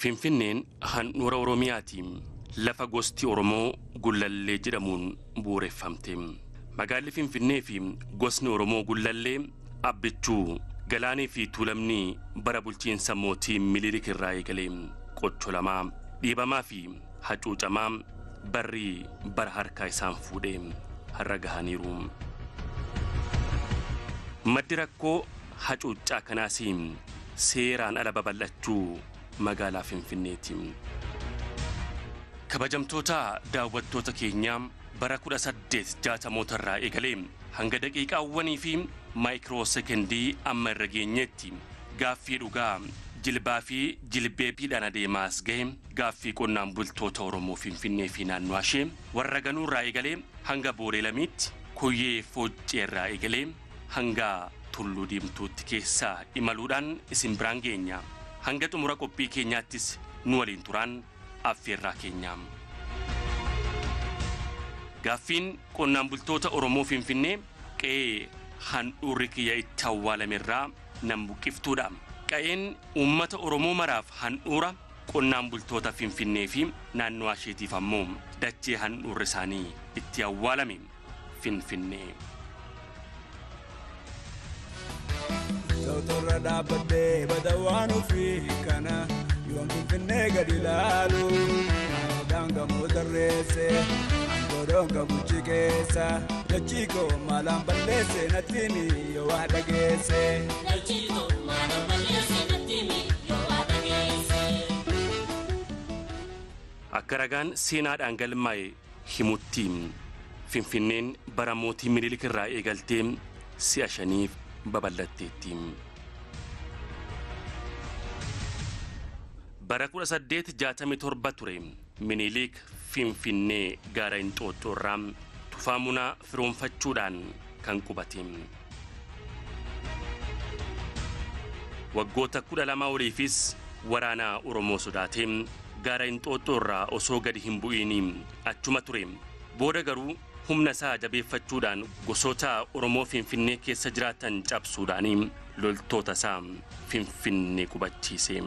Finfinneen handhuura Oromiyaati. Lafa gosti Oromoo Gullallee jedhamuun bu'uureffamte. Magaalli Finfinnee fi gosni Oromoo Gullallee Abbichuu Galaanii fi Tuulamni bara bulchiinsa mootii Minilik irraa eegalee qocholamaa, dhiibamaa fi hacuucamaa barri bara harkaa isaan fuudhee har'a gahaniiru. Maddi rakkoo hacuuccaa kanaas seeraan ala babal'achuu magaalaa Finfinneeti. Kabajamtoota daawwattoota keenyaa, bara 1860moota irraa eegalee hanga daqiiqaawwanii fi maayikiroo sekendii amma irra geenyetti gaaffii dhugaa jilbaa fi jilbeebiidhaan adeemaas gahe, gaaffii qonnaan bultoota Oromoo Finfinnee fi naannoo ishee warra ganuu irraa eegalee hanga Boolee Lamiitti, Kuyyee Fooccee irraa eegalee hanga Tulluu Diimtuutti keessaa imaluudhaan isin biraan geenya. Hanga xumura qophii keenyaattis nu waliin turaan affeerraa keenya. Gaaffiin qonnaan bultoota Oromoo Finfinnee qe'ee handhuurri kiyya itti awwaalame irraa nan buqqiftuudha. Qa'een uummata Oromoo maraaf handhuura, qonnaan bultoota Finfinnee fi naannoo isheetiif ammoo dachee handhuurri isaanii itti awwaalame Finfinnee. Tawtorra dhaabbadhee bada waan ofii kana yoon Finfinnee gadi ilaalu, Aadaan gamoo tarreesse godhoon qabuchi keessa, dachii koo maalaan balleesse natti himi yoo waa dhageesse. Dachii koo maalaan balleesse natti himi yoo waa dhageesse. Akka ragaan seenaadhaan galmaa'e himutti, Finfinneen bara mootii Minilik irraa eegaltee si'a shaniif babal'atteetti. Bara 1867 ture Minilik Finfinnee gaara Inxooxxoo irraa Tufaa Munaa firoonfachuudhaan kan qubate. Waggoota 12 oliifis waraana Oromoo sodaatee gaara Inxooxxoo irraa osoo gadi hin bu'iin achuma ture. Booda garuu humna isaa jabeeffachuudhaan gosoota Oromoo Finfinnee keessa jiraatan cabsuudhaan loltoota isaa Finfinnee qubachiise.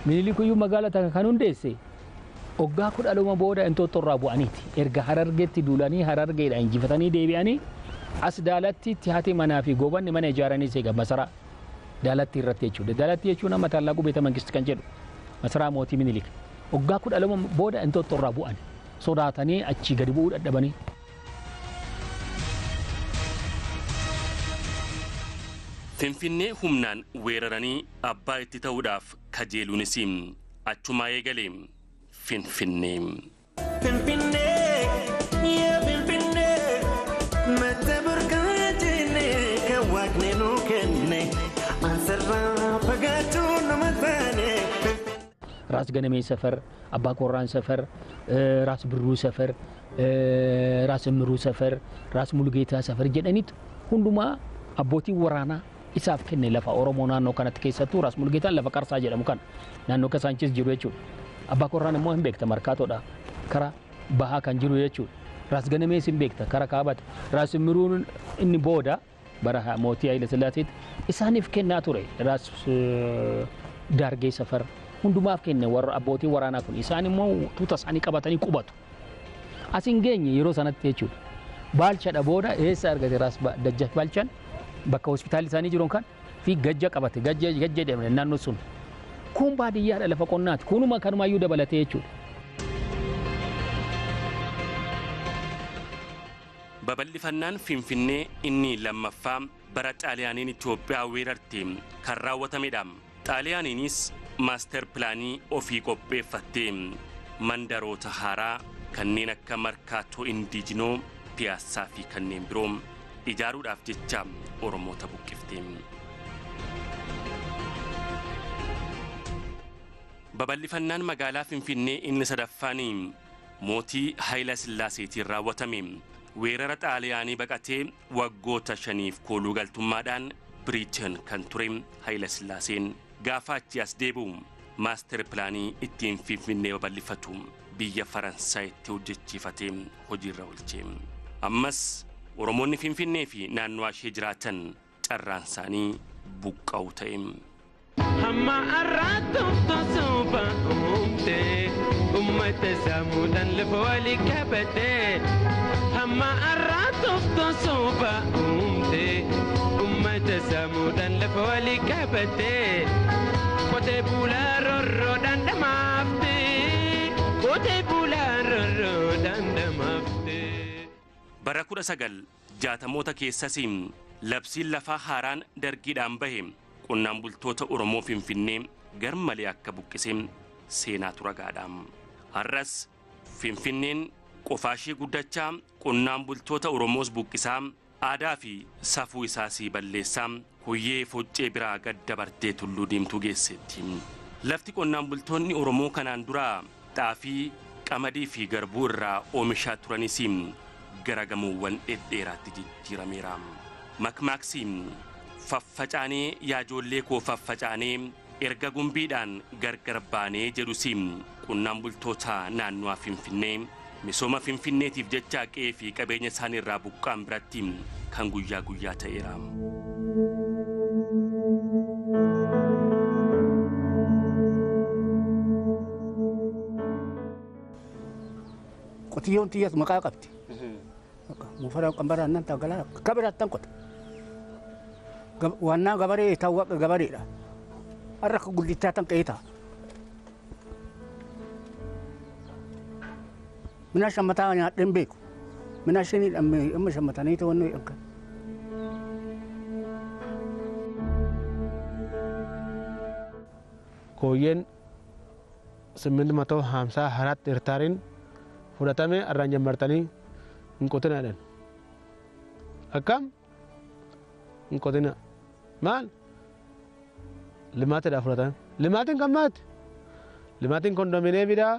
Minilikuyyuu magaalaa tana kan hundeesse waggaa 12 booda Inxooxxoo irraa bu'aniiti. Erga Harargeetti duulanii Harargeedhaan injifatanii deebi'anii as Daalatti itti haati manaa fi goobanni mana ijaaranii eega masaraa Daalatti irratti jechuudha. Daalatti jechuun amma Tallaaquu Beeta Mangisti kan jedhu masaraa mootii Minilik. Waggaa 12 booda Inxooxxoo irraa bu'an, sodaatanii achii gadi bu'uu dadhabanii. Finfinnee humnaan weeraranii abbaa itti ta'uudhaaf kajeeluunis achumaa eegale. Finfinnee. Finfinnee, yaa Finfinnee, madda burqaa jennee kan waaqni nuu kenne, asirraa fagaachuu nama taane. ራስ ገነሜ ሰፈር፣ አባ ኮራን ሰፈር፣ ራስ ብሩ ሰፈር፣ ራስ እምሩ ሰፈር፣ ራስ ሙሉጌታ ሰፈር jedhaniitu hundumaa abbootiin waraanaa isaaf kenne lafa Oromoo naannoo kanatti, keessattuu Raas Mulugeetaan lafa Qarsaa jedhamu kana naannoo Kasaanchis jiru jechuudha. Abbaa Korraan immoo hin beekta, Markaatoodha kara bahaa kan jiru jechuudha. Raas Ganamees hin beekta, kara kaabata. Raas Immiruun inni booda bara mootii Haayile Sillaaseetti isaaniif kennaa ture. Raas Daargee safar hundumaaf kenne warra abbootiin waraanaa kun, isaan immoo tuuta isaanii qabatanii qubatu. As hin geenye yeroo sanatti jechuudha. Baalchadha booda eessa argate? Raas Dajjaf Baalchaan bakka hospitaalli isaanii jiru kan fi Gajja qabate, Gajja Gajja jedhamne naannoo sun. Kun baadiyyaadha, lafa qonnaati. Kunuma kanumayyuu dabalatee jechuudha. Babal'ifannaan Finfinnee inni lammaffaa bara Xaaliyaaniin Itoophiyaa weerarte kan raawwatamedha. Xaaliyaaniinis maaster pilaanii ofii qopheeffattee mandaroota haaraa kanneen akka Markaatoo Indiijinoo, Piyaassaa fi kanneen biroo ijaaruudhaaf jecha Oromoota buqqifte. Babal'ifannaan magaalaa Finfinnee inni sadaffaan mootii Haayila Sillaaseetiin raawwatame. Weerara Xaaliyaanii baqatee waggoota 5f kooluu galtummaadhaan Biriiteen kan ture Haayila Sillaaseen gaafa achi as deebi'u maaster pilaanii ittiin Finfinnee babal'ifatu biyya Faransaayitti hojjechiifatee hojiirra oolche. Ammas Oromoonni Finfinnee fi naannoo ishee jiraatan carraan isaanii buqqa'u ta'e. Hamma har'aatti tosoo uumte uummata sammuudhaan lafa walii qabate. Hamma har'aatti tosoo uumte uummata sammuudhaan lafa walii qabate. Qotee bulaa rorroodhaan dhamaafte. Qotee bulaa rorroodhaan dhamaafte. Bara 1960moota keessas labsiin lafaa haaraan dargiidhaan bahe qonnaan bultoota Oromoo Finfinnee garmalee akka buqqise seenaatu ragaadha. Har'as Finfinneen qofaashee guddachaa qonnaan bultoota Oromoos buqqisaa aadaa fi safuu isaas balleessaa kuyyee foccee biraa gad dabartee tulluu diimtuu geesseetti. Lafti qonnaan bultoonni Oromoo kanaan dura xaafii, qamadii fi garbuu irraa oomishaa turanis gara gamoowwan dhedheeraatti jijjiirameera. Makmaaksi faffacaanee yaa ijoollee koo faffacaanee erga gumbiidhaan gargar baanee jedhus qonnaan bultoota naannoo Finfinnee misooma Finfinneetiif jecha qe'ee fi qabeenya isaanii irraa buqqaan biratti kan guyyaa guyyaa ta'eera. Qotiyyoon xiyyaas maqaa qabdi. Muufara qambaraan nan tagalaa kabiraattan qota. Waannaa gabaree taawwaqa gabareedha. Har'a akka guddichaa tan qe'ee ta'a. Minaa shammataa nyaadheen beeku. Minaa shinii dhammee amma shammatanii ta'uu jedhan. Kooyyeen 854 hektaariin fudhatame irraan jammartanii hin qotina jedhan. Akkam hin qotina. Maal? Limaatiidhaa fudhatame. Limaatiin kan maati? Limaatiin kondominiyeemiidhaa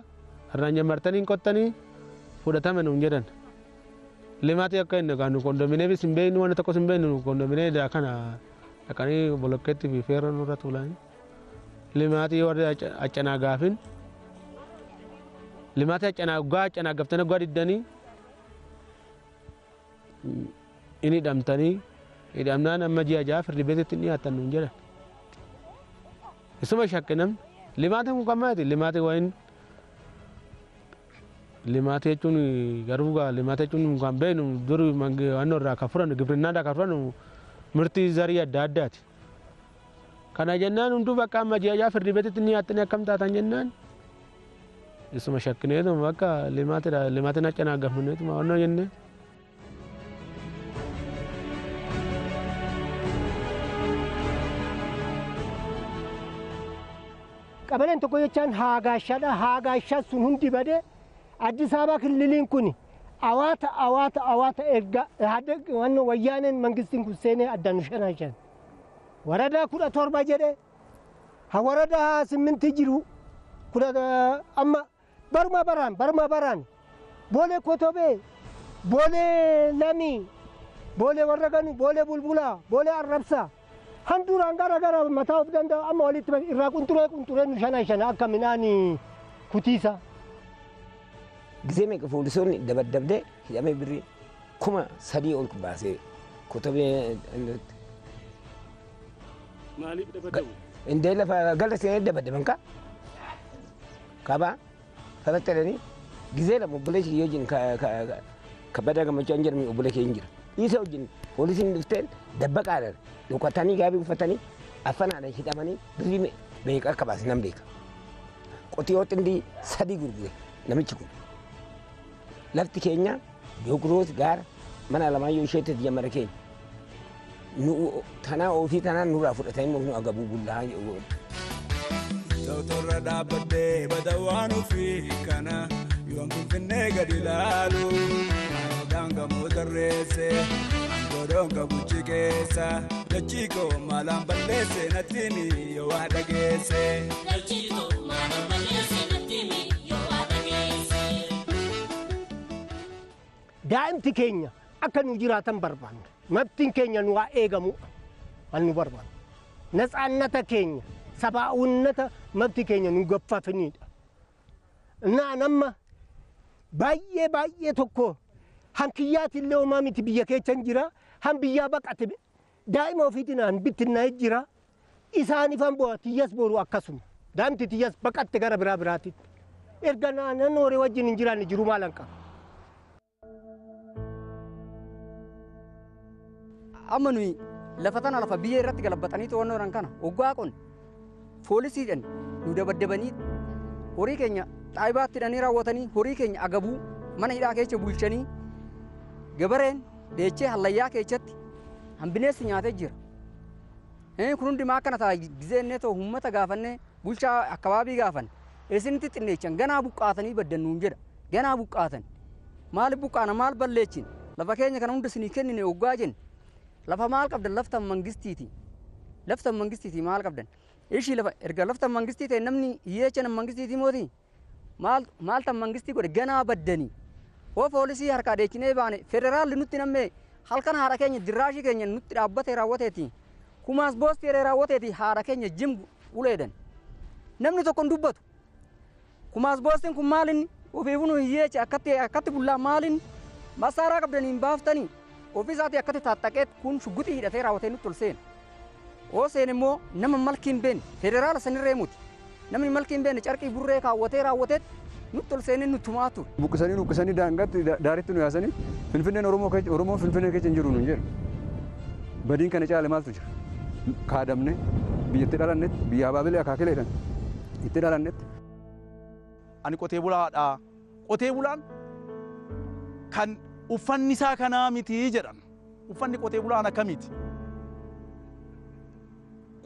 irraan jammartanii hin qottanii fudhatame nuun jedhan. Limaatii akka inni egaa nu kondominiyeemis hin beeknu waan tokkos hin beeknu kondominiyeemidhaa kana dhaqanii bolokkeetti fi feerra nurra tuulanii. Limaatii warri accanaa gaafin limaatii accanaa gaa accanaa gaftanii gaa diddanii inni hidhamtanii hidhamnaan amma ji'a ja'a firdi beetitti hin dhiyaatan nuun jedhan. Isuma shakke namni limaatiin kun kan maati limaatii wayin limaatii jechuun garuu gaa limaatii jechuun kan beeknu dur waan irraa kan furannu gibrinnaadhaa kan furannu murtii zarii adda addaati. Kana jennaan hunduu bakka amma ji'a ja'a firdi beetitti hin dhiyaattanii akkam taatan jennaan isuma shakkineetuma bakka limaatiidha limaatiin accanaa gafneetuma wannoo jennee. Qabaleen tokko jechaan haagaashaadha. Haagaashaa sun hundi badee Addis Ababa kililiin kun awaata awaata awaata erga wayyaaneen mangistiin kun seenee addaan nu shanaan. Waradaa 17 jedhee ha waradaa 8 jiru kudha amma baruma baraan boolee Kotobee boolee Lamii boolee Warraganu boolee Bulbulaa boolee Arrabsaa handuraan gara gara mataa of danda'a amma walitti irraa qunxuree nu shana akka midhaan kutiisa. Gisee meeqa poolisoonni dabaddabdee hidhamee birrii 3000 ol baasee Kotobee. Maaliif dabaddabu? Indee lafa gala seenee dabaddaban ka kabaa fafattadanii gisee lama obboleessi kiyyoo wajjin kabbadaa gammachuu an jedhamu obbolee keenya jira. Isa wajjin poolisiin dhufteen dabbaqaadhaan dhokatanii gaabii uffatanii affanaadhaan hidhamanii birrii meeqa akka baase nan beeka. Qotiyoo xindii 3 gurgure namichi kun. Lafti keenya Doogroos gaara mana Alamaayyoo isheetti jammara keenya. Nu tanaa ofii tanaan nurraa fudhatanii nu agabuu bullaa. Tawtorra dhaabbadhee bada waan ofii kana yoon Finfinnee gadi ilaalu Aanodhaan gamoo tarreesse Angodoon qabuchi keessa dachii koo maalaan balleesse natti himi yoo waa dhageesse. Dachii koo maalaan balleesse natti himi yoo waa dhageesse. Daa'imti keenya akka nu jiraatan barbaanna. Mabtiin keenya nu haa eegamu waan nu barbaannu. Natsaannata keenya sabaa'unnata mabti keenya nu gaffafinidha. Naan amma baay'ee baay'ee tokko Hankiyyaati illee homaa miti biyya keessa hin jira. Han biyyaa baqate daa'ima ofiitiin han bittinnaa'ee jira. Isaanifan bu'a tiyyas boru akkasuma. Daa'imti tiyyas baqatte gara biraa biraatitti. Erga naannoo horii wajjin hin jiraanne jiru maal hanqa? Amma nuyi lafa tana lafa biyya irratti galabbatanii to'annoo jiran kana hoggaa qonne poolisiidhaan nu dabaddabanii horii keenya xaayibaatti hidhanii raawwatanii horii keenya agabuu mana hidhaa keessa bulchanii gabareen deechee hallayyaa keessatti hambineessi nyaatee jira. Kun hundimaa akkana ta'a gizeennee ta'u uummata gaafannee bulchaa akkabaabii gaafanne isinitti xinneechan ganaa buqqaatanii baddan nuun jedha ganaa buqqaatan maal buqqaana maal balleechin lafa keenya kana hunda isinii kennine hoggaa jenne lafa maal qabdan laftan mangistiiti laftan mangistiiti maal qabdan ishii lafa erga laftan mangistii ta'e namni hiyyeecha nam mangistiiti mooti maal maal tan mangistii godhe ganaa baddanii hoo poolisii harkaa deechinee baane federaalli nutti nammee halkan haadha keenya dirraashii keenya nutti dhaabbate raawwateeti kumaas boosti jedhee raawwateeti haadha keenya jim uleedhan namni tokko hin dubbatu kumaas boostiin kun maalinni ofiifuu nu hiyyeecha akkatti akkatti bullaa maalinni masaaraa qabdanii hin baaftanii ofii isaatii akkatti taattaqee kun shugguxii hidhatee raawwatee nutti ol seena. Oo seen immoo nama malkii hin beekne federaala sanirree muti namni malkii hin beekne carqii burree kaawwatee raawwatee nutti ol seenee nu tumaa ture. Buqqisanii buqqisanii daangaatti daaritti nu yaasanii Finfinneen Oromoo keessa Oromoon Finfinnee keessa hin jiru nuun jedhu. Badiin kana caale maaltu jira? Kaadamne biyyatti dhalannetti biyya abaabilee akaakileedhaan itti dhalannetti. Ani qotee bulaadha. Qotee bulaan kan uffanni isaa kanaa miti jedhan. Uffanni qotee bulaan akkamiiti?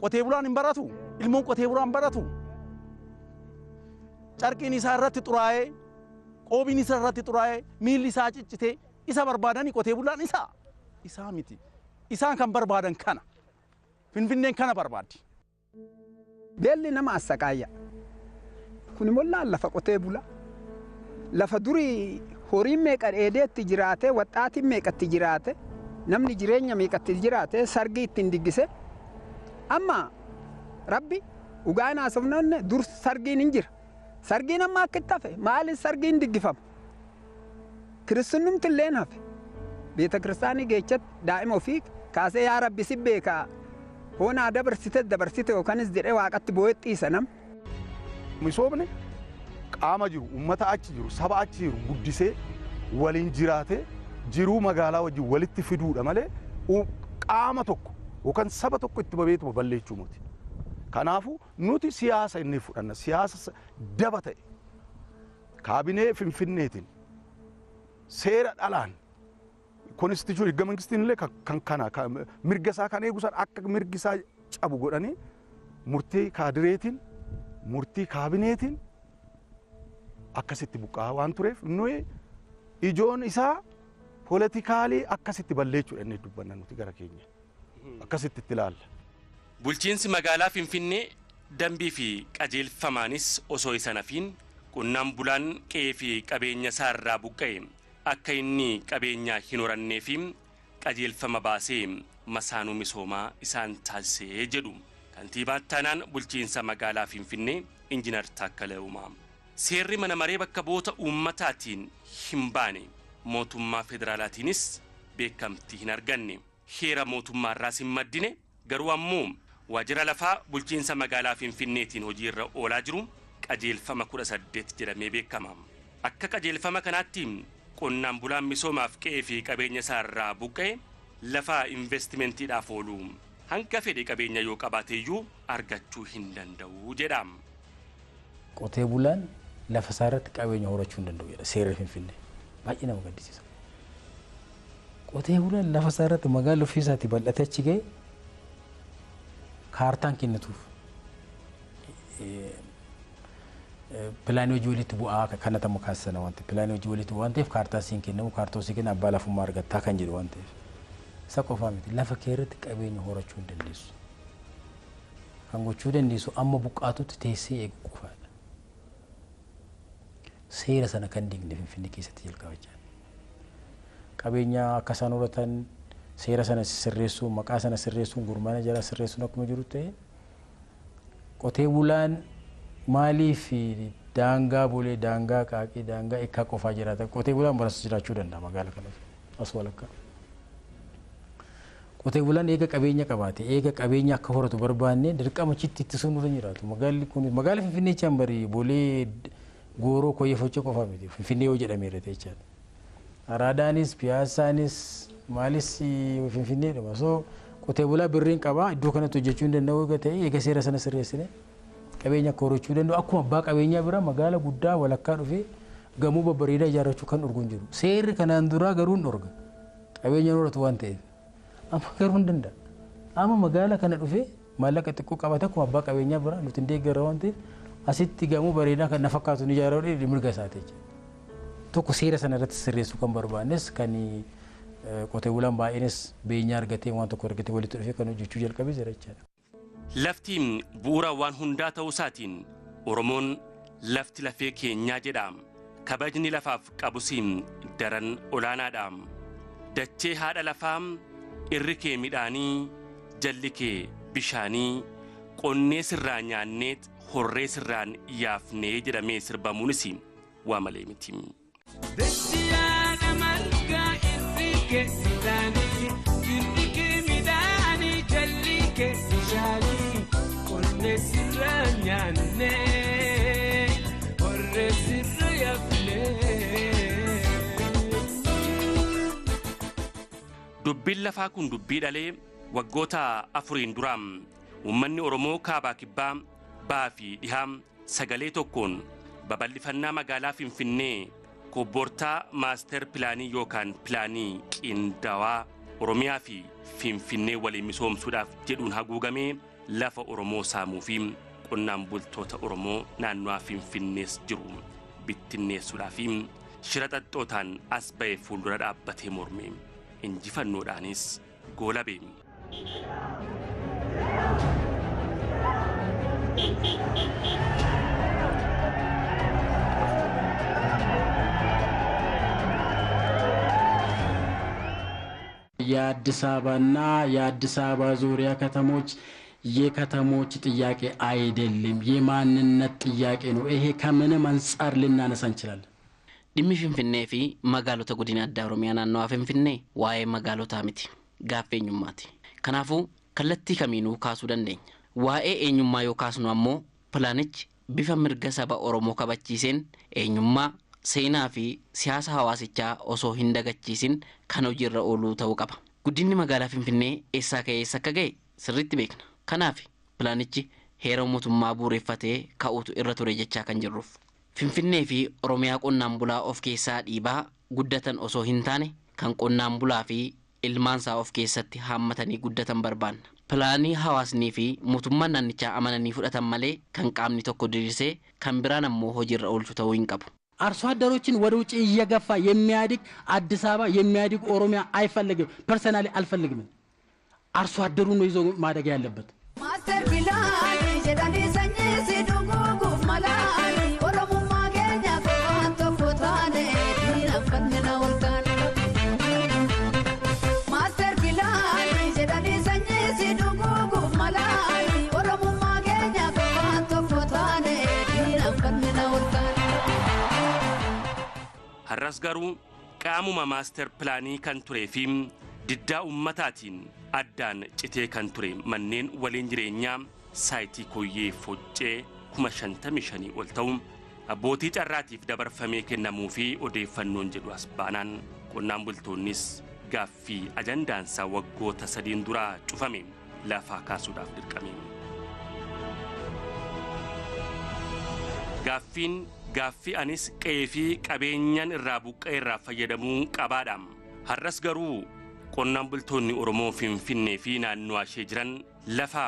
Qotee bulaan hin baratu. Ilmoon qotee bulaan baratu. Carqiin isaa irratti xuraa'ee, qoobiin isaa irratti xuraa'ee, miilli isaa ciccitee isa barbaadanii qotee bulaan isaa isaa miti. Isaan kan barbaadan kana. Finfinneen kana barbaaddi. Beelli nama assaqaayya. Kun immoo lafa qotee bula. Lafa durii horiin meeqa dheedeetti jiraate, waxaatiin meeqatti jiraate, namni jireenya meeqatti jiraate, sargii ittiin diggise. Amma rabbi dhugaan haasofnoonne dur sargiin hin jira. Sargiin amma akka itti hafe maaliif sargiin diggifama? Kiristinnumti illeen hafe. Beeta kiristaanii geechatti daa'ima ofii kaasee yaa rabbi si beekaa hoonaa dabarsite dabarsite yookaanis jedhee waaqatti boo'ee xiisa nam. Misoomni qaama jiru, uummata achi jiru, saba achi jiru guddisee waliin jiraatee jiruu magaalaa wajjin walitti fiduudha malee qaama tokko yookaan saba tokko itti babeetuma balleechuu miti. Kanaafuu nuti siyaasa inni fudhanna siyaasa daba ta'e kaabinee Finfinneetiin seera dhalaan konstituushinii higga mangistiin illee kan kana mirga isaa kan eegu akka mirgi isaa cabu godhanii murtii kaadireetiin murtii kaabineetiin akkasitti buqqaa waan tureef nuyi ijoon isaa poolitikaalii akkasitti balleechuudha inni dubbanna nuti gara keenya akkasitti itti ilaalla. Bulchiinsi magaalaa Finfinnee dambii fi qajeelfamaanis osoo isa nafiin qonnaan bulaan qe'ee fi qabeenya isaarraa buqqa'e akka inni qabeenya hin horannee fi qajeelfama baasee masaanuu misoomaa isaan taasisee jedhu. Kantiibaa Taanaan bulchiinsa magaalaa Finfinnee Injiinar Taakkalaa Uumaa. Seerri mana maree bakka bu'oota uummataatiin hin baane mootummaa federaalaatiinis beekamtii hin arganne heera mootummaarraas hin maddine garuu ammoo waajjira lafaa bulchiinsa magaalaa Finfinneetiin hojiirra oolaa jiru qajeelfama 18 jedhamee beekama. Akka qajeelfama kanaatti qonnaan bulaan misoomaaf qe'ee fi qabeenya isaarraa buqqa'e lafa investimentiidhaaf oolu hanga fedhe qabeenya yoo qabaateeyyuu argachuu hin danda'u jedha. Qotee bulaan lafa isaa irratti qabeenya horachuu hin danda'u jedha seerri Finfinnee. Baay'ee nama gaddisiisa. Qotee bulaan lafa isaa irratti magaalli ofii isaatii bal'atee achi ga'e kaartaan kennituuf pilaanii hojii walitti bu'aa kanatamu kaasisana waan ta'eef pilaanii hojii walitti bu'aa waan ta'eef kaartaa siin kennamu kaartaa osii kenna abbaa lafummaa argattaa kan jedhu waan ta'eef isa qofaa miti lafa kee irratti qabeenya horachuu hin dandeessu. Kan gochuu dandeessu amma buqqaatutti teessee eegu qofaadha. Seera sana kan diigne Finfinnee keessatti jalqabachaa. Qabeenya akka isaan horatan seera sana sirreessuun maqaa sana sirreessuun gurmaana jala sirreessuun akkuma jiru ta'e qotee bulaan maaliif Daangaa Boolee, daangaa Qaaqii, daangaa Ekkaa qofaa jiraata. Qotee bulaan baras jiraachuu danda'a magaala kana as walakkaa. Qotee bulaan eega qabeenya qabaate, eega qabeenya akka horatu barbaanne dirqama achitti ittisuun nurra jiraatu. Magaalli kun magaala Finfinnee jechaan barii Boolee Gooroo Koyyee qofaa miti. Finfinnee yoo jedhameera jechaadha. Araadaanis, Piyaassaanis, maalis Finfinneedhuma. So qotee bulaa birriin qabaa iddoo kanatti hojjechuu hin danda'u eega ta'e eega seera sana sirreessine qabeenya akka horachuu danda'u akkuma abbaa qabeenyaa bira magaala guddaa walakkaa dhufee gamoo babbareedaa ijaarrachuu kan dhorgu hin jiru. Seerri kanaan duraa garuu hin dhorga. Qabeenya horatu waan ta'eef. Amma garuu hin danda'a. Amma magaala kana dhufee maallaqa xiqqoo qabate akkuma abbaa qabeenyaa bira nuti hin deeggarra waan ta'eef asitti gamoo bareedaa kan na fakkaatu ni ijaaruu mirga isaati jechuudha. Tokko seera sana irratti sirreessuu kan barbaannes kan qotee bulaan baay'eenis beenyaa argatee waan tokko argatee walitti dhufee kan hojjechuu jalqabee jira jechaadha. Lafti bu'uura waan hundaa ta'uu isaatiin Oromoon lafti lafee keenyaa jedha. Kabajni lafaaf qabus daran olaanaadha. Dachee haadha lafaa irri kee midhaanii, jalli kee bishaanii, qonnee sirraa nyaanneet horree sirraan yaafnee jedhamee sirbamuunis waa malee miti. Dubbiin lafaa kun dubbii dhalee waggoota afuriin dura uummanni Oromoo kaabaa kibbaa ba'aa fi dhihaa sagalee tokkoon babal'ifannaa magaalaa Finfinnee kobbortaa maaster pilaanii yookaan pilaanii qindaawaa Oromiyaa fi Finfinnee waliin misoomsuudhaaf jedhuun haguugamee lafa Oromoo saamuu fi qonnaan bultoota Oromoo naannoo Finfinnees jiru bittinneessuudhaa fi shira xaxxootaan as ba'ee fuuldura dhaabbatee morme injifannoodhaanis goolabe. የአዲስ አበባና የአዲስ አበባ ዙሪያ ከተሞች የከተሞች ጥያቄ አይደለም፣ የማንነት ጥያቄ ነው። ይሄ ከምንም አንጻር ልናነሳ እንችላለን። Dhimmi Finfinnee fi magaalota godina addaa Oromiyaa naannawaa Finfinnee waa'ee magaalotaa miti, gaaffii eenyummaati. Kanaafuu kallattii kamiinuu kaasuu dandeenya. Waa'ee eenyummaa yoo kaasnu ammoo pilaanichi bifa mirga saba Oromoo kabachiiseen eenyummaa, seenaa fi siyaasa hawaasichaa osoo hin dagachiisin kan hojiirra ooluu ta'uu qaba. Guddinni magaalaa Finfinnee eessaa ka'ee eessa akka ga'e sirriitti beekna. Kanaaf pilaanichi heera mootummaa bu'uureffatee ka'uutu irra ture jechaa kan jirruuf. Finfinnee fi Oromiyaa qonnaan bulaa of keessaa dhiibaa guddatan osoo hin taane kan qonnaan bulaa fi ilmaansaa of keessatti haammatanii guddatan barbaanna. Pilaanii hawaasnii fi mootummaan naannichaa amananii fudhatan malee kan qaamni tokko diriirsee kan biraan ammoo hojiirra oolchu ta'uu hin qabu. አርሶ አደሮችን ወደ ውጭ እየገፋ የሚያድግ አዲስ አበባ የሚያድግ ኦሮሚያ አይፈልግም። ፐርሰናሊ አልፈልግም። አርሶ አደሩ ነው ይዞ ማደግ ያለበት። ማስተር ፕላን jedhanii sanyii si dhuguuf malaan Oromummaa keenya qofaan tokko taane diinaffanne na ol kaane. Maaster pilaan jedhanii sanyii si dhuguuf malaan Oromummaa keenya qofaan tokko taane diinaffanne na ol kaane. Har'as garuu qaamuma maaster pilaanii kan turee fi diddaa uummataatiin addaan citee kan ture manneen waliin jireenyaa saayitii Koyyee Foccee 55,000 ol ta'u abbootii carraatiif dabarfamee kennamuu fi odeeffannoon jedhu as baanaan qonnaan bultoonnis gaaffii ajandaansaa waggoota 3 duraa cufame lafaa kaasuudhaaf dirqame. Gaaffiin gaaffii anis qe'ee fi qabeenyaan irraa buqqa'e irraa fayyadamuu qabaadha. Har'as garuu qonnaan bultoonni Oromoo Finfinnee fi naannoo ishee jiran lafa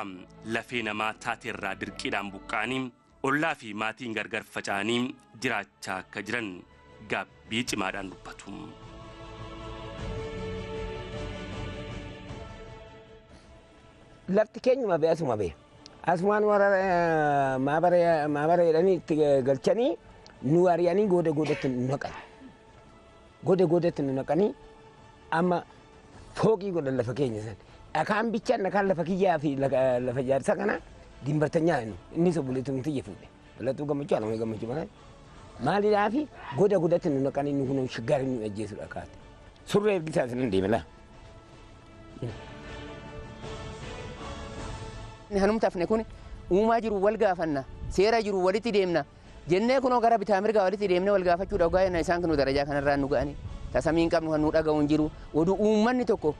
lafee namaa taate irraa dirqiidhaan buqqa'anii ollaa fi maatiin gargar faca'anii jiraachaa akka jiran gaabbii cimaadhaan dubbatu. Lafti keenyuma bee asuma bee. Asumaan warra maabara jedhanii itti galchanii nu ari'anii gooda goodatti nu naqan. Gooda goodatti nu naqanii amma fooqii godhan lafa keenya san. Dhakaan bichaan dhakaan lafa kiyyaa fi lafa jaarsa kana dimbartanyaa inni innis obboleettii tiyya fuudhe. Ballatuu Gammachuu Alamuu Gammachuu malee maalidhaafi goda godatti nu naqanii nu kun shiggaari nu ajjeesudha kaate. Surree ergisaa isin deeme laa. Hanumtaafne kun uumaa jiru wal gaafanna seera jiru walitti deemna jennee kunoo gara bitaa mirgaa walitti deemnee wal gaafachuudha dhugaa jenna isaan kun darajaa kanarraa nu ga'anii tasamii hin qabnu kan nu dhaga'u hin jiru oduu uummanni tokko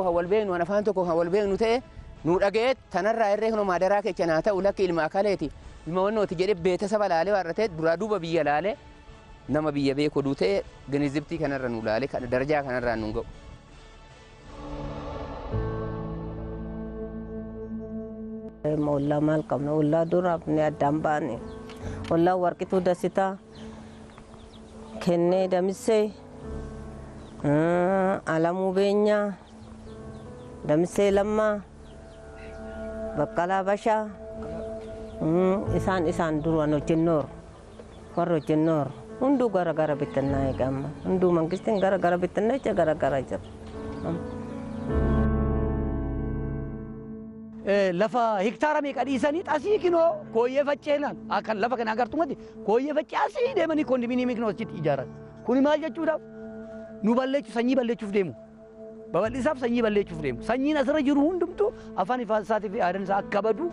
kan wal beeknu kan afaan tokko kan wal beeknu ta'e nu dhaga'ee tanarraa irree kunoo maadaraa kecha naa ta'u lakki ilma akaleeti ilma wannooti jedhee beetasa laalee warratee duraa duuba biyya laalee nama biyya beeku oduu ta'e ganizibtii kanarra nu laalee darajaa kanarraa nu ga'u. Ollaa maal qabna? Ollaa duraaf ni addaan baane. Ollaa Warqituu Dasitaa, Kennee Damissee, Alamuu Beenyaa, Damissee Lammaa, Baqqalaa Bashaa. Isaan duraan hojjennoor. Warra hojjennoor. Hunduu gara gara bitannaa eegama. Hunduu mangistiin gara gara bitannaa jecha gara gara jira. Lafa hektaara meeqa dhiisanii xasii kinoo kooyyee facceenaan akka lafa kana agartumatti kooyyee faccee asii deemanii koondominiyeemii kinoo achitti ijaaran. Kuni maal jechuudha? Nu balleechu sanyii balleechuuf deemu. Babal'isaaf sanyii balleechuuf deemu. Sanyiin asirra jiru hundumtuu afaan isaatii fi aadaan isaa akka badu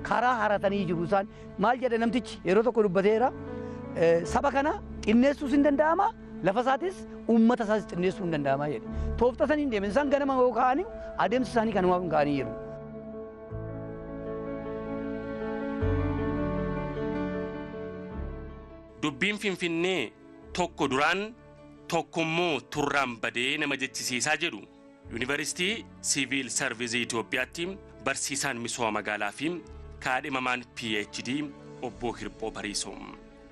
karaa haratanii jiru isaan. Maal jedhe namtichi yeroo tokko dubbateera. Saba kana xinneessuus hin danda'ama. Lafa isaatis uummata isaatis xinneessuu hin danda'ama jedhe. Toofta saniin deemen isaan ganama yoo ka'anii adeemsa isaanii kanumaaf ka'anii jiru. Dubbiin Finfinnee tokko duraan tokkommoo turraan badee nama jechisiisaa jedhu. Yuunivarsiitii Siviil Sarviizii Itoophiyaatti barsiisaan misooma magaalaa fi kaadhimamaan PhD obbo Hirphoo Bariisoo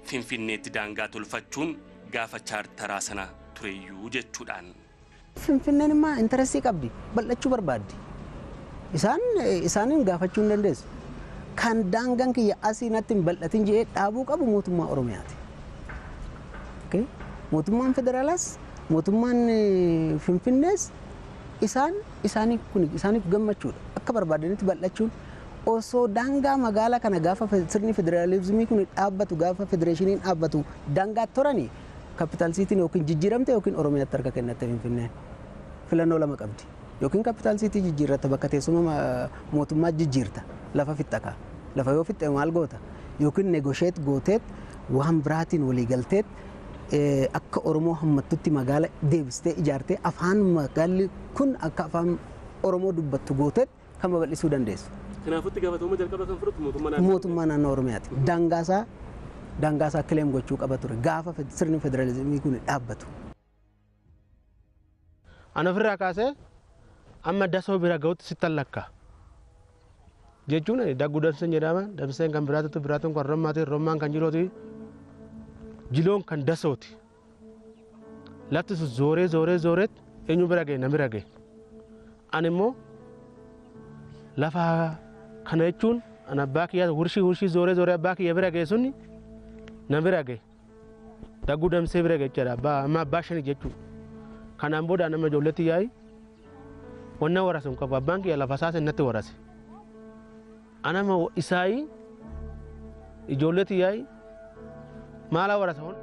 Finfinneetti daangaa tolfachuun gaafa chaartaraa sana tureyyuu jechuudhaan. Finfinneen immoo intarasii qabdi bal'achuu barbaaddi. Isaaniin gaafachuu hin dandeessu. Kan daangaan kiyya asii natti hin bal'atin jedhee dhaabuu qabu mootummaa Oromiyaati. Mootummaan federaalaas mootummaan Finfinnees isaaniif gammachuudha. Akka barbaadanitti bal'achuun osoo daangaa magaalaa kana gaafa sirni federaalizimii kun dhaabbatu gaafa federeeshiniin dhaabbatu daangaa torani kaapitaal siitiin yookiin jijjiiramte yookiin Oromiyaatti harka kennatte Finfinneen filannoo lama qabdi. Yookiin kaapitaal siitii jijjiirratta bakka teessuma mootummaa jijjiirta lafa fixxa lafa yoo fixxe maal goota yookiin negosheet gooteet waan biraatiin walii galteet akka Oromoo hammattutti magaala deebistee ijaartee afaan magaalli kun akka afaan Oromoo dubbattu gooteet kan babal'isuu dandeessu. Kanaafutti gaafatamummaa jalqaba kan fudhatu mootummaa naannoo. Mootummaa naannoo Oromiyaati. Daangaasaa kileem gochuu qaba ture gaafa sirni federaalizimii kun dhaabbatu. Ana ofirraa kaasee amma dasoo bira ga'utti sittan lakka. Jechuun dagguu damseen jedhama. Damseen kan biraatutti biraatuun kan rommaati rommaan kan jirooti. Jiloon kan dasooti. Lafti sun zooree zooree zooreetti eenyu bira ga'e na bira ga'e. Ani immoo lafa kana jechuun an abbaa kiyyaa hurshii zooree zooree abbaa kiyya bira ga'e sunni na bira ga'e. Dagguu damsee bira ga'e jechuudha. Amma abbaa shani jechuudha. Kanaan booda nama ijoolletti yaa'i wanna warase hin qabu. Abbaan kiyya lafa isaas natti warase. Anama isaayi ijoolletti yaa'i maala warase hon.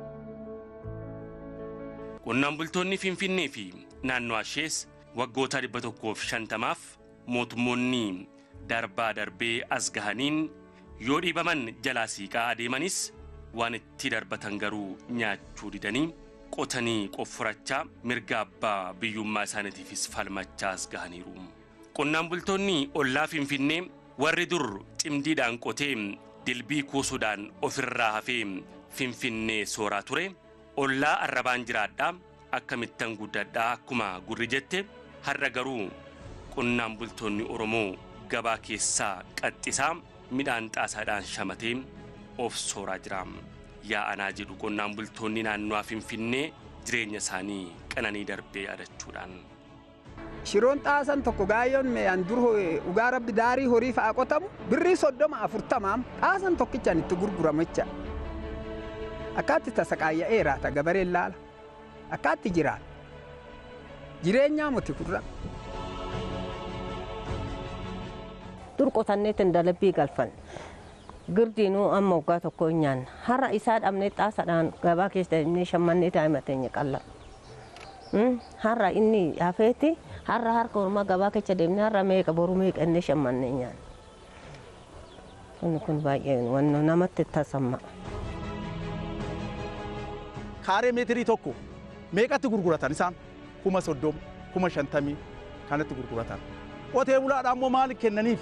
Qonnaan bultoonni Finfinnee fi naannoo ishees waggoota 150f mootummoonni darbaa darbee as gahaniin yoo dhiibaman jalaa siiqaa adeemanis waan itti darbatan garuu nyaachuu didanii qotanii qoffurachaa mirga abbaa biyyummaa isaaniitiifis falmachaa as gahaniiru. Qonnaan bultoonni ollaa Finfinnee warri dur cimdiidhaan qotee dilbii kuusuudhaan ofirraa hafee Finfinnee sooraa ture ollaa arrabaan jiraadhaa akkamittan guddadhaa akkuma gurri jette har'a garuu qonnaan bultoonni Oromoo gabaa keessaa qaxxisaa midhaan xaasaadhaan shamatee of sooraa jira. Yaa'anaa jedhu qonnaan bultoonni naannoo Finfinnee jireenya isaanii qananii darbee yaadachuudhaan. Shiroon xaasan tokko gaayyoon meeyaan dur dhugaa rabbi daarii horii fa'a qotamu birrii 30-40 xaasan tokkichaan itti gurguramu jecha. Akkaatti tasaqaayya'eera ta gabareen laala. Akkaatti jiraata. Jireenyaa muti kurra. Dur qotanneetiin dalabbii galfanne. Girdiinuu amma waggaa tokko hin nyaanna. Har'a isaa dhabnee xaasaadhaan gabaa keessa deemnee shammannee daa'ima teenya qalla. Har'a inni hafeeti har'a harka ormaa gabaa keessa deemnee har'a meeqa boru meeqa inni shammannee nyaanna. Kun kun baay'ee wanno namatti tasamma. Kaaree meetirii tokko meeqatti gurguratan isaan 30,000 50,000 kanatti gurguratan. Qotee bulaadhaan immoo maal kennaniif?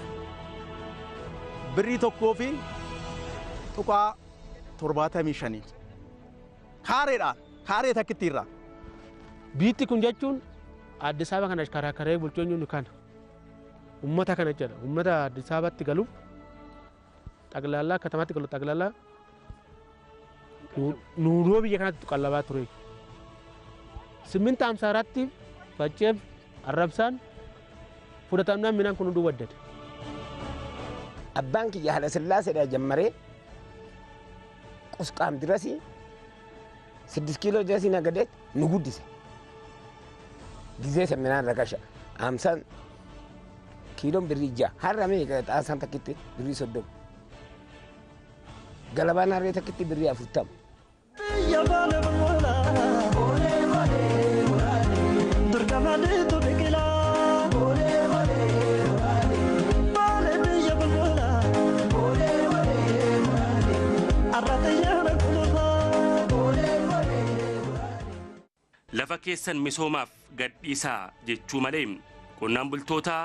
Birrii 1.75 kaareedhaan kaaree takkitti irraa. Biitti kun jechuun Addis Ababa kana karaa karee bulchoonni kana uummata kana jedha uummata Addis Ababatti galuuf xaqlaalaa katamatti galu xaqlaalaa nuuroo biyya kanatti qallabaa ture. 854 facceef arrabsaan fudhatamnaan midhaan kun hunduu waddate. Abbaan kiyya Haayila Sillaaseedhaa jammaree qusqaam dirasii 6 kiiloo dirasii nagadeet nu guddise. Gizee san midhaan rakasha 50 kiiloon birrii 6 har'a meeqa xaasaan takkitti birrii 30 galabaan harree takkitti birrii 40. Lafa keessan misoomaaf gadhiisaa jechuu malee qonnaan bultoota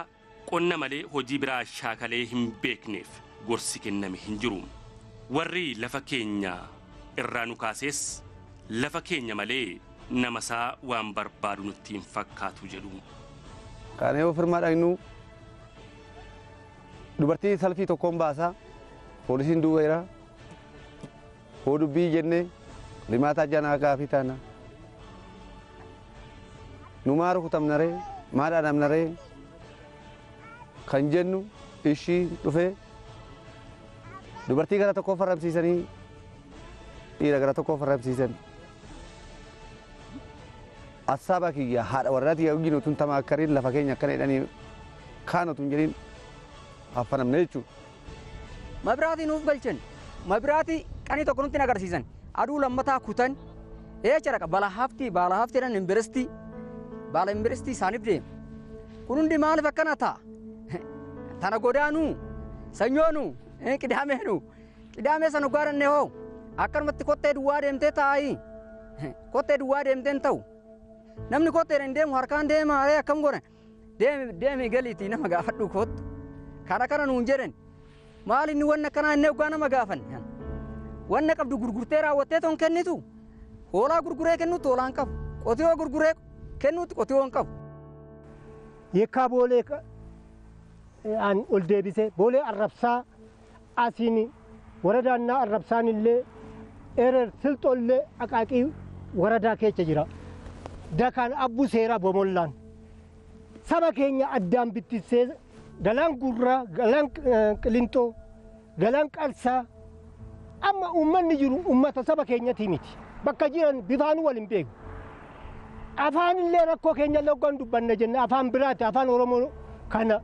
qonna malee hojii biraa shaakalee hin beekneef gorsi kenname hin jiru. Warri lafa keenya irraa nu kaasees lafa keenya malee nama isaa waan barbaadu nutti hin fakkaatu jedhu. Kaanee yoo firmaa dhaqnu dubartii salfii tokkoon baasaa poolisiin duubeera hoo dubbii jennee limaataa janaa gaafii taana. Nu maa rukutamnaree maa dhaadamnaree kan jennu ishii dhufee dubartii gara tokkoo farramsiisanii dhiira gara tokkoo farramsiisan. Assaaba kiyya haadha warraa tiyya wajjin utuun tamaa akkariin lafa keenya akkana jedhanii kaan utuun jedhiin haffanamne jechuudha. Mabiraatii nuuf galchan mabiraatii qanii tokko nutti agarsiisan aduu lammataa kutan eecha bala haftii baala haftiidhaan imbiristii baala imbiristii isaaniif deema. Kun hundi maaliif akkana ta'a? Tana godaanuu sanyoonuu qidaameenu qidaamee sana gaarannee hoo akkanumatti kottee duwwaa deemtee taa'ii kottee duwwaa deemtee hin ta'u. Namni kotteedhaan hin deemu harkaan deema aree akkam godhan deemi deemi galiitii nama gaafadhu kottu kana kana nuun jedhan maal inni wanna akkanaa inni hoggaa nama gaafan wanna qabdu gurgurtee raawwattee toon kennitu hoolaa gurguree kennutti hoolaan qabu qotiyoo gurguree kennutti qotiyoo hin qabu. Yekkaa boolee an ol deebisee boolee arrabsaa asiin waradaannaa arrabsaan illee erer silxoollee aqaaqii waradaa keessa jira. Dakaan abbu seeraa bomollaan saba keenya addaan bittisee galaan gurraa galaan qilintoo galaan qarsaa amma uummanni jiru uummata saba keenyatii miti bakka jiran bifaanuu wal hin beeku. Afaan illee rakkoo keenya loggan dubbanna jenne afaan biraati afaan Oromoo kana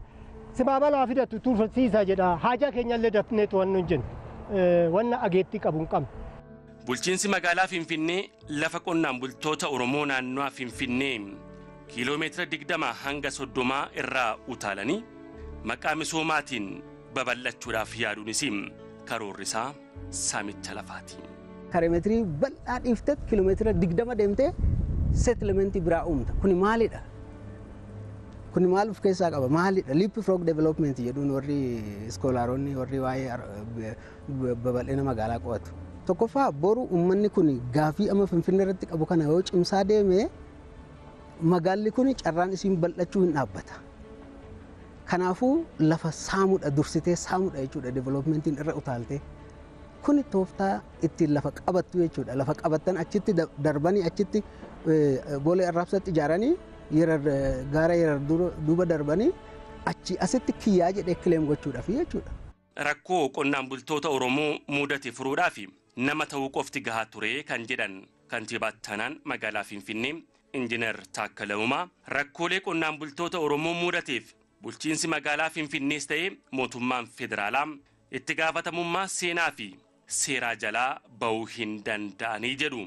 simaabalaa fidatu tursiisa jedha haajaa keenya illee dafnee to'annu hin jennu wanna ageettii qabu hin qabnu. Bulchiinsi magaalaa Finfinnee lafa qonnaan bultoota Oromoo naannoo Finfinnee kiiloomeetira 20 hanga 30 irraa utaalanii maqaa misoomaatiin babal'achuudhaaf yaaduunis karoorri isaa saamicha lafaati. Kaarimeetirii bal'aa dhiiftetti kiiloomeetira 20 deemtee seetlementii biraa uumta. Kuni maalidha? Kuni maal of keessaa qaba? Maalidha? Leapfrog development jedhuun warri iskoolaaronni warri waa'ee babal'ina magaalaa qo'atu. Tokkoffaa boru uummanni kun gaafii amma Finfinnee irratti qabu kana yoo cimsaa deeme magaalli kun carraan isiin bal'achuu hin dhaabbata. Kanaafuu lafa saamuudha dursitee saamuudha jechuudha developmentiin irra utaaltee. Kun tooftaa ittiin lafa qabattu jechuudha. Lafa qabattan achitti darbanii achitti boolee arraabsatti ijaaranii gaara yerar duuba darbanii achi asitti kiyyaa jedhee kileem gochuudhaaf jechuudha. Rakkoo qonnaan bultoota Oromoo mudate furuudhaaf nama ta'uu qofti gahaa ture kan jedhan kantiibaa Taanaan magaalaa Finfinnee Injiinar Taakkala Uumaa rakkoolee qonnaan bultoota Oromoo mudateef bulchiinsi magaalaa Finfinnees ta'ee mootummaan federaalaa Itti gaafatamummaa seenaa fi seeraa jalaa ba'uu hin danda'anii jedhu.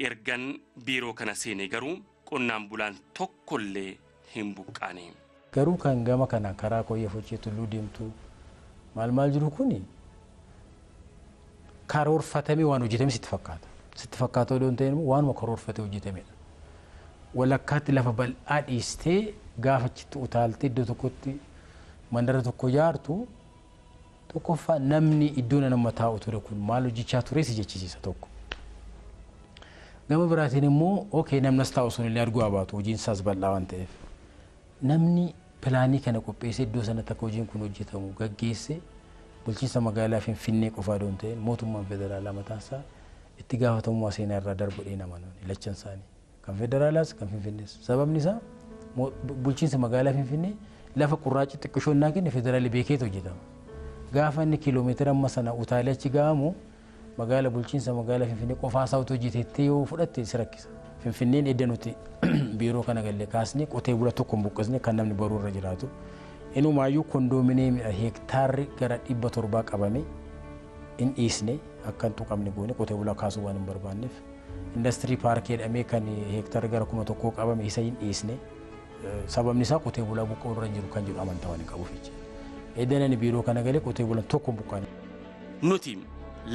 Ergan biiroo kana seenee garuu qonnaan bulaan tokkollee hin buqqaane. Garuu kan gama kana karaa Kooyyee Fochee Tulluu deemtu maal maal jiru kuni karoorfatamee waan hojjetame sitti fakkaata. Sitti fakkaata odoo hin ta'in immoo waanuma karoorfatee hojjetamedha. Walakkaatti lafa bal'aa dhiistee gaafa achitti utaaltee iddoo tokkotti mandara tokko ijaartu tokkoffaa namni iddoo nama taa'u ture kun maal hojjechaa ture si jechisiisa tokko. Gama biraatiin immoo okee namni as taa'u sun illee arguu haa baatu hojiin isaas bal'aa waan ta'eef. Namni pilaanii kana qopheessee iddoo sanatti akka hojiin kun hojjetamu gaggeesse bulchiinsa magaalaa Finfinnee qofaa odoo hin ta'in mootummaan federaalaa mataan isaa itti gaafatamummaa seenaa irraa darbu dhee nama lachan isaanii. Kan federaalaas kan Finfinnees. Sababni isaa bulchiinsa magaalaa Finfinnee lafa qurraaci xiqqishoo innaa kenne federaalli beekeetu hojjetama. Gaafa inni kiiloomeetira amma sana utaalee achi ga'amu magaala bulchiinsa magaalaa Finfinnee qofaa isaa utuu hojjeteettee yoo fudhatte si rakkisa. Finfinneen edda nuti biiroo kana galle kaasnee qotee bula tokko hin buqqisne kan namni baruu irra jiraatu. Inumaayyuu kondoominiyeemidha heektaarri gara 700 qabame hin dhiisne akka hin tuqamne goone qotee bulaa kaasuu waan hin barbaanneef. Indastirii paarkii jedhamee kan heektaarri gara 1000 qabame isa hin dhiisne. Sababni isaa qotee bulaa buqqa'uu irra jiru kan jedhu amantaa waan hin qabuuf jechuudha. Edda ani biiroo kana galee qotee bulaan tokko hin buqqaane. Nuti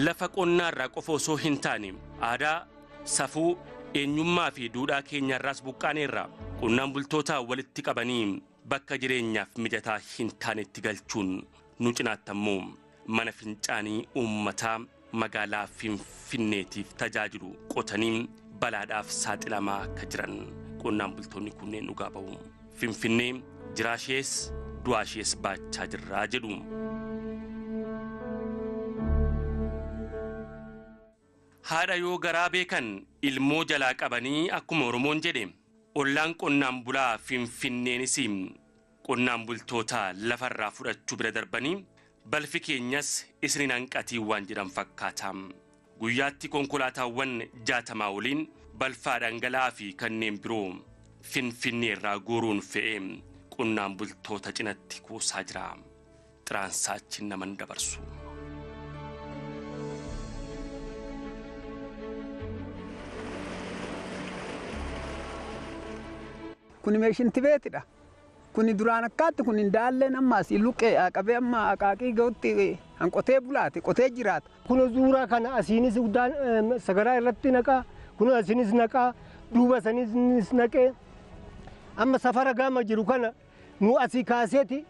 lafa qonnaarraa qofa osoo hin taane aadaa, safuu, eenyummaa fi duudhaa keenyarraas buqqaaneerra. Qonnaan bultoota walitti qabanii bakka jireenyaaf mijataa hin taanetti galchuun nu cinaatti ammoo mana fincaanii uummataa magaalaa Finfinneetiif tajaajilu qotanii balaadhaaf saaxilamaa akka jiran qonnaan bultoonni kunneen dhugaa ba'u. Finfinnee jiraashees du'aashees baachaa jirraa jedhu. Haadha yoo garaa beekan ilmoo jalaa qabanii akkuma Oromoon jedhe ollaan qonnaan bulaa Finfinneenis qonnaan bultoota lafarraa fudhachuu bira darbanii balfi keenyas isiniin hanqatii waan jedhan fakkaata. Guyyaatti konkolaataawwan 60 oliin balfaa dhangala'aa fi kanneen biroo Finfinnee irraa guuruun fe'ee qonnaan bultoota cinatti kuusaa jira. Xiraansaachi naman dabarsu. Kuni meeshinti beetidha. Kuni duraan akkaatti kun hin amma asii luqqee qabee amma aqaaqii gahutti hanqotee bulaate qotee jiraata. Kun zuuraa kana asiinis sagaraa irratti naqaa, kun asiinis naqaa, duuba saniinis naqee amma safara gama jiru kana nu asii kaaseeti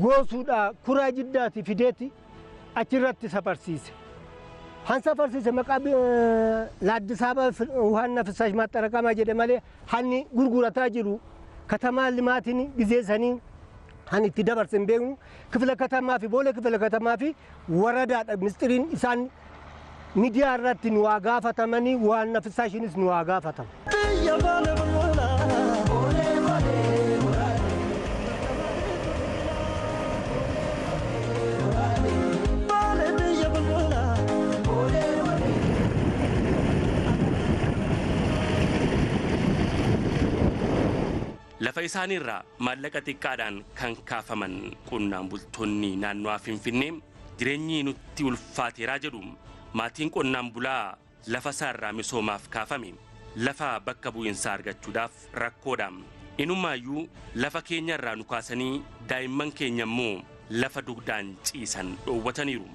goosuudha kuraa jiddaati fideeti achirratti safarsiise. Han safarsiise maqaa ለአዲስ አበባ ውሃና ፍሳሽ ማጠራቀሚያ jedhe malee hanni gurgurataa jiru ከተማ ልማትን ጊዜ ሰኒ han itti dabarsen beeknu ክፍለ ከተማ fi Boolee ክፍለ ከተማ fi waradaadha mistiriin isaan miidiyaa irratti nu waa gaafatamanii ውሃና ፍሳሽnis nu waa gaafatamu. Lafa isaaniirraa maallaqa xiqqaadhaan kan kaafaman qonnaan bultoonni naannoo Finfinnee jireenyi nutti ulfaateeraa jedhu. Maatiin qonnaan bulaa lafa isaarraa misoomaaf kaafame lafa bakka bu'iinsaa argachuudhaaf rakkoodha. Inumaayyuu lafa keenyarraa nu kaasanii daa'imman keenya immoo lafa dugdaan ciisan dhoowwataniiru.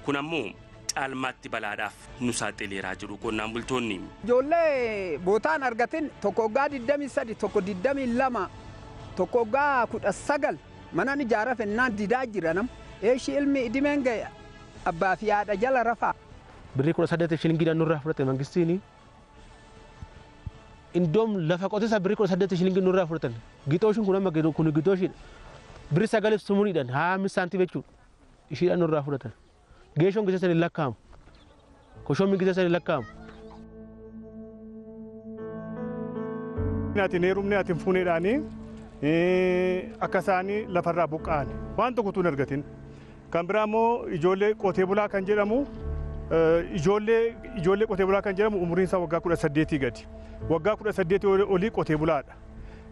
Kun ammoo caalmaatti balaadhaaf nu saaxileeraa jedhu qonnaan bultoonni. Ijoollee bootaan argatin tokko waggaa 23, tokko 22, tokko waggaa 19 manaan ijaara fennaan didaa jira nam. Eeshi ilmi idimeen ga'e abbaa fi haadha jala rafaa. Birrii 18 shilingiidhaan nurraa fudhate mangistiin. Indoom lafa qotisa birrii 18 shilingii nurraa fudhatan. Gixooshiin kun amma kun gixooshiidha. Birrii 9 sumuuniidhaan 25 saantii jechuudha. Ishiidhaan nurraa fudhatan. Geeshoon gisa sanii lakkaa'amu. Koshoommi gisa sanii lakkaa'amu. Ati heerumne ati fuuneedhaanii akka isaanii lafarraa buqqa'an waan tokko utuu hin argatin. Kan biraa immoo ijoollee qotee bulaa kan jedhamu ijoollee qotee bulaa kan jedhamu umuriin isaa waggaa 18 gadi. Waggaa 18 olii qotee bulaadha.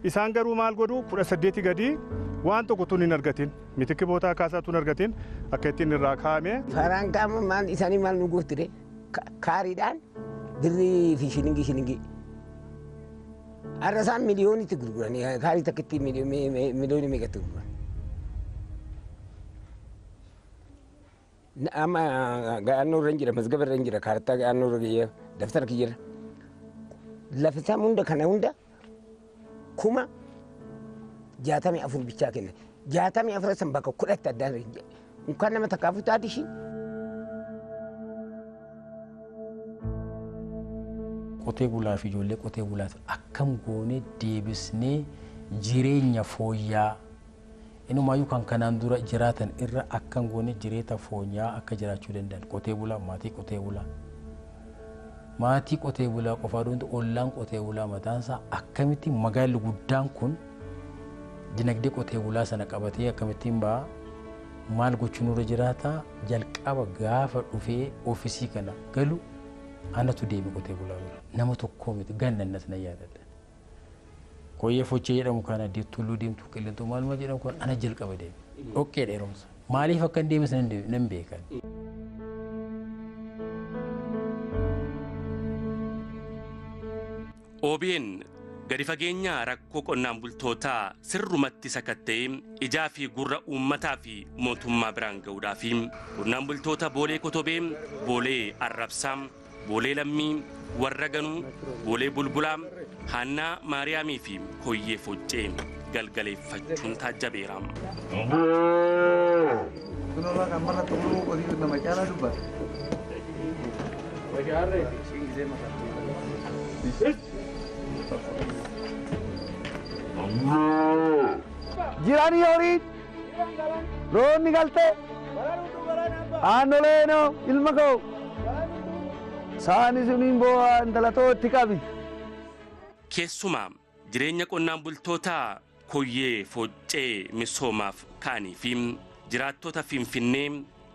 Isaan garuu maal godhu 18 gadi Waan tokko tun hin argatin mitikki bootaa kaasaa tun argatin akka ittiin irraa kaa'ame. Faraan qaama maal isaanii maal nu gooftire kaariidhaan birrii fi shilingii shilingii. Har'a isaan miliyoonitti gurguran kaarii takkitti miliyoonii meeqatti gurguran. Amma ga'annoo irra hin jira mazgaba irra hin jira kaartaa ga'annoo irra jira daftara jira. Lafa isaa hunda kana hunda 64,000 bichaa kenna. 64 san bakka 10tti addaan unkaan nama takkaafuu taati ishii. Qotee bulaa fi ijoollee qotee bulaaf akkam goonee deebisnee jireenya fooyya'aa inumaayyuu kan kanaan dura jiraatan irra akkam goonee jireenya fooyya'aa akka jiraachuu danda'an qotee bulaa maatii qotee bulaa. Maatii qotee bulaa qofaa dhuunfa ollaan qotee bulaa mataansaa akkamitti magaalli guddaan kun dinagdee qotee bulaa sana qabatee akkamittiin ba'a maal gochuun irra jiraata jalqaba gaafa dhufee oofisii kana galu anatu deeme qotee bulaa bira nama tokkoo miti gannannas na yaadadha. Koyyee fochee jedhamu kana tulluu deemtuu qilleentuu maaluma jedhamu kana ana jalqaba deeme dhoqqee dheerumsa maaliif akka hin deemes nan beekan. OBN gadi fageenya rakkoo qonnaan bultootaa sirrumatti sakatta'ee ijaa fi gurra uummataa fi mootummaa biraan ga'uudhaaf qonnaan bultoota Boolee Kotobee, Boolee Arrabsaa, Boolee Lammii, Warra Ganuu, Boolee Bulbulaa, Haannaa Maariyaamii fi Koyyee Foccee galgaleeffachuun taajjabeera. Jiranii horiin roonni galtee aanoleenoo ilma koo saani suniin boo'aa intala tootti qabi. Keessumaa jireenya qonnaan bultootaa Koyyee Foccee misoomaaf ka'anii fi jiraattota Finfinnee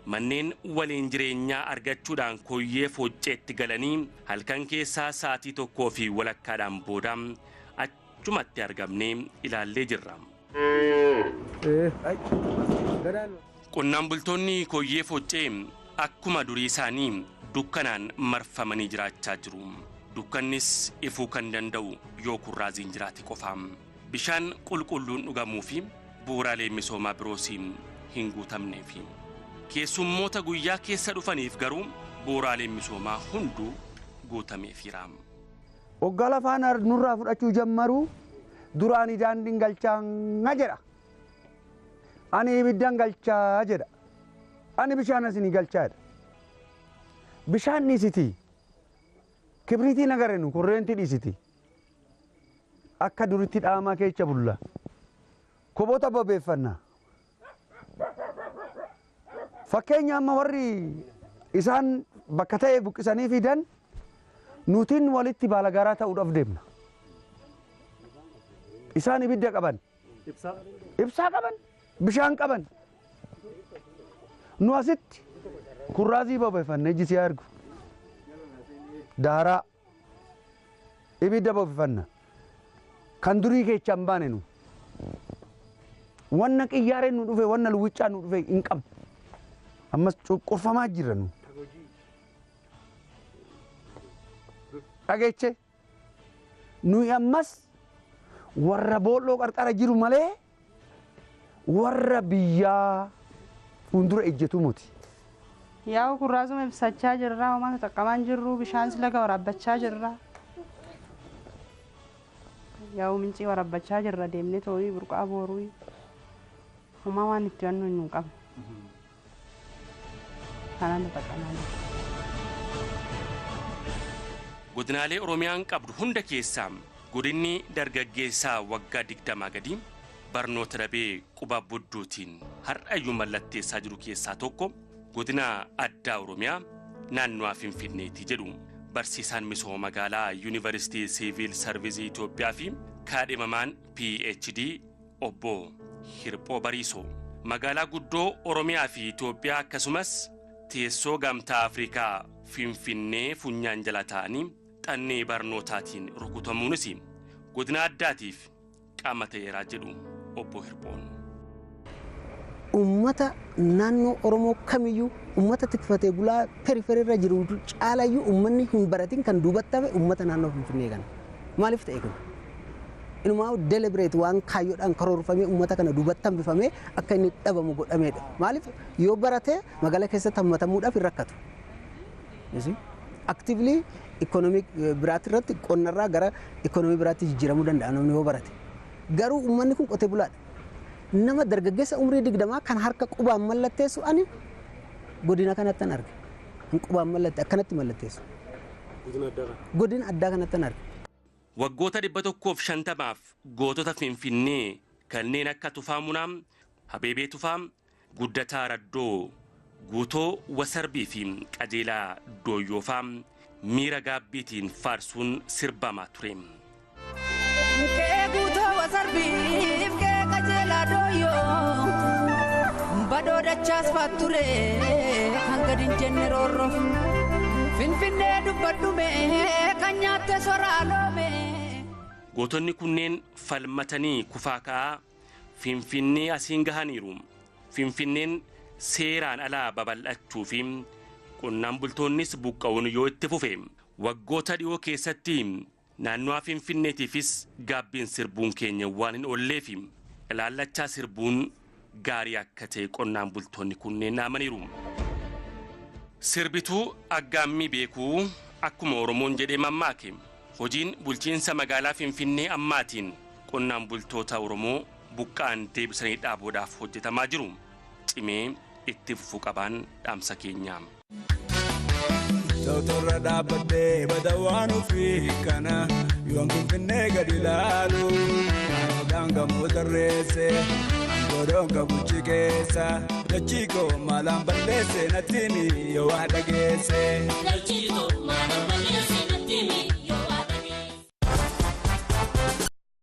manneen waliin jireenyaa argachuudhaan Koyyee Focceetti galanii halkan keessaa sa'aatii 1:15 booda achumatti argamnee ilaallee jirra. Qonnaan bultoonni Koyyee Foccee akkuma durii isaanii dukkanaan marfamanii jiraachaa jiru. Dukkannis ifuu kan danda'u yoo kurraaziin jiraate qofa. Bishaan qulqulluun dhugamuu fi bu'uuraalee misoomaa biroos hin guutamneefi. Keessummoota guyyaa keessa dhufaniif garuu bu'uuraaleen misoomaa hunduu guutameefiira. Waggaa lafaan nurraa fudhachuu jammaruu duraan daandiin galchaa jedha. Ani ibiddaan galchaa jedha. Ani bishaan asinii galchaa jedha. Bishaan dhiisiti. Kibriitii nagarenu kurreentii dhiisiti. Akka duritti dhaamaa keessa bulla. Koboota bobeeffanna. Fakkeenya amma warri isaan bakka ta'e buqqisanii fidan nutiin walitti baalagaaraa ta'uudhaaf deemna. Isaan ibidda qaban. Ibsaa qaban. Bishaan qaban. Nu asitti kurraazii bobeeffanna iji si argu. Daaraa ibidda bobeeffanna. Kan durii keessa hin baane nu. Wanna qiyyaareen nu dhufe wanna luwwiccaan nu dhufe hin qabnu. Ammas cuqqurfamaa jirra nu. Dhageeche nuyi ammas warra boolloo qarqara jiru malee warra biyyaa fuuldura ejjetu miti. Yaa'u kurraazuma ibsachaa jirra, homaa xaqqamaan jirru, bishaan laga waraabbachaa jirra. Yaa'u mincii waraabbachaa jirra deemnee too'ii burqaa booruu homaa waan itti wannu hin qabnu. Kanaan xaqqamaa jirra. Godinaalee Oromiyaan qabdu hunda keessaa godinni dargaggeessaa waggaa 20 gadi barnoota dhabee quba bodduutiin har'ayyuu mallatteessaa jiru keessaa tokko godina addaa Oromiyaa naannoo Finfinneetti jedhu barsiisaan misooma magaalaa Yuunivarsiitii Siviil Sarvisii Itoophiyaa fi kaadhimamaan PhD obbo Hirphoo Bariisoo magaalaa guddoo Oromiyaa fi Itoophiyaa akkasumas teessoo gamtaa Afrikaa Finfinnee funyaan jala ta'anii xannee barnootaatiin rukutamuunis godina addaatiif qaama ta'eeraa jedhu obbo Hirphoon. Uummata naannoo Oromoo kamiyyuu uummata tikfatee bulaa periferiirra irra jiru caalayyuu uummanni hin baratin kan duubatti hafe uummata naannoo Finfinnee kana. Maaliif ta'e kun? Inumaa deliberate waan kaayyoodhaan karoorfamee uummata kana duubatti hambifamee akka inni dhabamu godhameedha. Maaliif yoo barate magaalaa keessatti hammatamuudhaaf hin rakkatu. Actively ikoonomii biraatti irratti qonnarraa gara ikoonomii biraatti jijjiiramuu danda'a namni yoo barate. Garuu uummanni kun qotee bulaadha. Nama dargaggeessa umrii 20 kan harka qubaan mallatteessu ani godina kanatti an arge. Kan qubaan mallatte akkanatti mallatteessu. Godina addaa kanatti an arge. Waggoota 150f gootota Finfinnee kanneen akka Tufaa Munaa, Habeebee Tufaa, Guddataa Raddoo, Guutoo Wasarbii fi Qajeelaa Dooyyoofaa miira gaabbiitiin faarsuun sirbamaa ture. Kee guutoo wasarbiif kee qajeelaa dooyyoo badoo dachaas faatture kan gadi hin jenne roorroof Finfinnee dubbadhume kan nyaatte soraa loome. Gootonni kunneen falmatanii kufaa ka'aa Finfinnee asiin gahaniiru. Finfinneen seeraan alaa babal'achuu fi qonnaan bultoonnis buqqa'uun yoo itti fufe waggoota dhiyoo keessatti naannoo Finfinneetiifis gaabbiin sirbuun keenya waan hin oolleef ilaallachaa sirbuun gaarii akka ta'e qonnaan bultoonni kunneen amaniiru. Sirbituu aggaammii beekuu akkuma Oromoon jedhee mammaake hojiin bulchiinsa magaalaa Finfinnee ammaatiin qonnaan bultoota Oromoo buqqa'an deebisanii dhaabuudhaaf hojjetamaa jiru. Cimee itti fufuu qabaan dhaamsa keenyaa. Tootorra dhaabbadhee bada waan ofii kana yoon Finfinnee gadi ilaalu maqaan gamoo tarreesse godhoon qabuchi keessa dachii koo maalaan balleesse nattiin yoo waa dhageesse. Dachii koo maalaan